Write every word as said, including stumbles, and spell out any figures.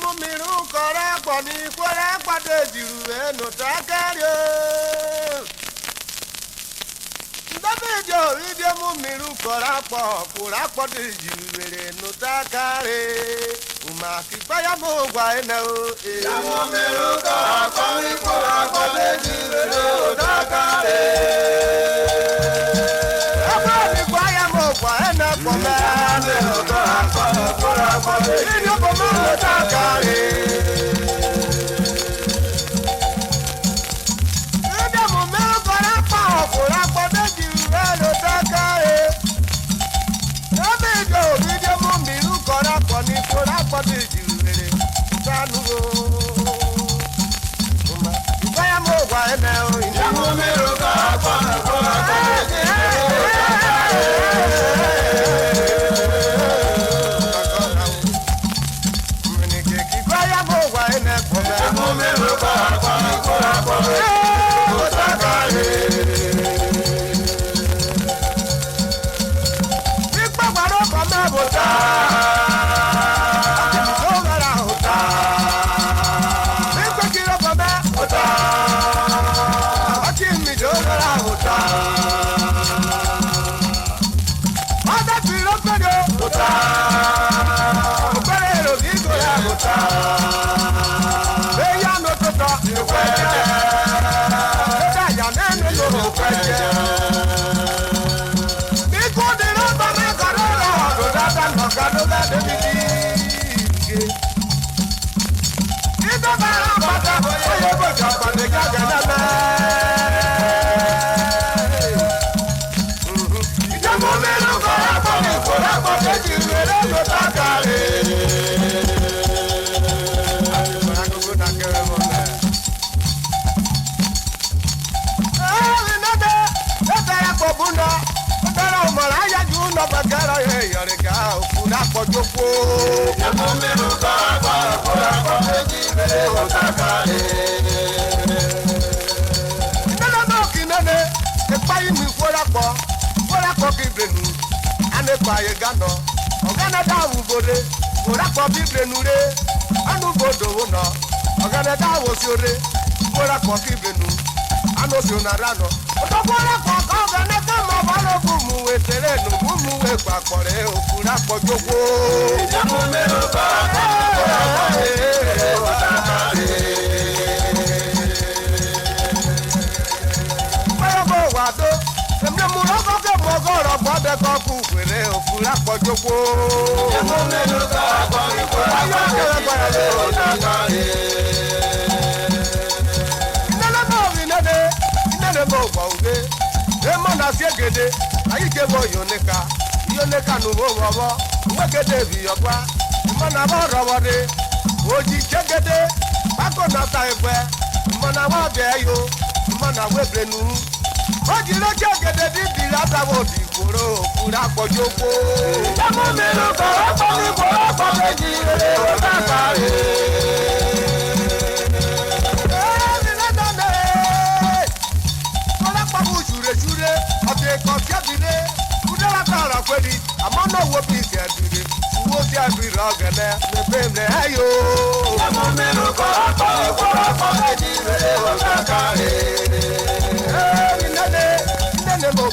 Mu mi ru kọ rẹ akpọ ni ihwo rẹ akpọ de ji ru vwe nẹ ota kẹre o. David o, rhivie mu mi ru kọ rẹ akpọ, kọ rẹ akpọ de ji ru vwe nẹ ota kẹre. Uma ki kpaya mu ghwa enẹ o. E. Ya mu mi ru kọ rẹ akpọ, ihwo rẹ akpọ de ji ru vwe nẹ ota kẹre. Ẹgbẹ́ mi kpaya mu ghwa enẹ kpọ mẹ. Iri obo mẹ nẹ ota kẹre. Ida mu mi ru kọ rẹ akpọ, kọ rẹ akpọ de ji ru vwe nẹ ota kẹre. David o, rhivie mu mi ru kọ rẹ akpọ ni kọ rẹ akpọ de ji ru vwe nẹ ota nu o. Uma, igbaya mu ghwa enẹ o. Ida mu mi ru kọ rẹ akpọ, kọ rẹ akpọ de ji ru vwe nẹ ota kẹre. Ọdẹ ti ro gbẹdẹ o. Ota. Ọgbẹrẹ ero ni igho ya ota. Eya no totọ. Ekwẹjẹ. Ota ya nene no ekwẹjẹ. Ikú ni ro gba mẹ gọrọ rọ. Ọdọ dada nọ ga do ga de mi di. Idọba rẹ agbada, oye vwo jẹ ọkpọnẹ jẹjẹ nẹmẹ. Idọmọ mi ru kọrakpọ mi kọrakpọ ke ji rere lo ta kare. Ẹrẹ nana, e bẹrẹ kpo obu nọ, e bẹrẹ omọ rẹ ayaju nọ, bẹkẹ rọye yọrẹ ga oku rẹ akpọ jokpo. Emu mi ru kọrakpọ, kọrakpọ eji rere ota kare. Nana nọ ki nene, ekpayi mu ihwo rẹ akpọ, ihwo rẹ akpọ ki brenu, a nẹ ekpayi ga nọ, ọgẹnẹ da vwẹ uvo re, ihwo rẹ akpọ bi brenu re, a nẹ uvo dovwo nọ, ọgẹnẹ da vwẹ osio re, ihwo rẹ akpọ ki brenu, a nẹ osio na ra nọ. Otọkuọrọ kpọ kọ Ọghẹnẹ ke mọ vwọ ro vwo mu we tere nu vwo mu we kpakpọ rẹ oku rẹ akpọ jokwo. Ìjẹun mi ro kọ akpọ mi kọ akpọ mi. Kpẹrẹ obo wa do, emremu rọ kọ ke mu ọgọ rọ gbọ dẹ kọ ku were oku rẹ akpọ jokwo. Ìjẹun mi ro kọ akpọ mi kọ akpọ mi. Ayọ kẹrẹ gbẹrẹ le o ta kare. Inene mo ri nene, inene mo vwọ ughe. Emọ na siegede, ayen je vwo yoneka, yoneka nu vwo vwọvwọ, uwegede phiyọ gua. Emọ na vwọ rhọvwọ rhe, o ji chegede, kpako na ta egbẹ. Emọ na vwọ vwẹ ẹyo, emọ na vwẹ ebrenu. O ji ro chegede, bibi ra ta vwo di. Koro kura kpọjokpo. Jamo mi ro koro kpọmi koro kpọmi ji rere ota kare. Eri re nane. Koro kpọmi jure jure. Ọke kọ fiẹ bi re. Ude ra ta ra kwe ni. Amọ no wo bi fiẹ bi re. Wo fiẹ bi re ọgẹnẹ. Me be mrẹ ẹ yo. Jamo mi ro koro kpọmi koro kpọmi ji rere ota kare. Eri nane. Nane mo.